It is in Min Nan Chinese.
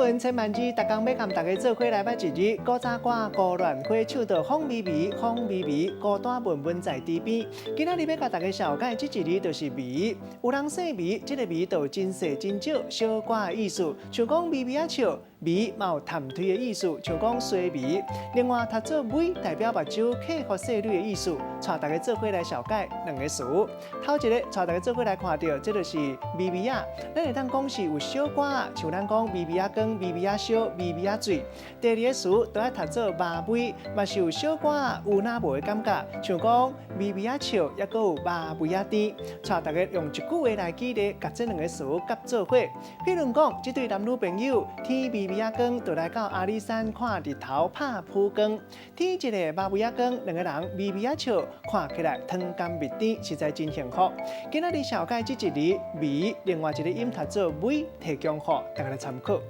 聞千萬字，逐工欲佮大家做伙來捌一字。古早歌孤戀花唱著風微微，風微微，孤單悶悶在池邊。今仔日欲共大家紹介這一字就是微。有人姓微，這个微就真細真少，小可的意思。像講微微仔笑，微嘛有蠶蛻的意思，像講衰微。另外，讀做微代表目睭克服細蕊的意思。帶大家做伙來紹介兩个詞。頭一个，帶大家做伙來看著，這就是微微仔。咱會當講是有小可，像咱講微微仔光、微微仔燒、微微仔水。第二个詞都愛讀做麻微，嘛是有小可有若無的感覺，像講微微仔笑，抑閣有麻微仔甜。帶大家用一句話來記憶，共這兩个詞夾做伙。譬如講，這對男女朋友天微微仔光，就來到阿里山看日頭拍浮光。天一个麻微仔光，兩个人微微仔笑，看起來糖甘蜜甜，實在真幸福。今仔日紹介這一字微，另外一个音讀做微，提供予大家來參考。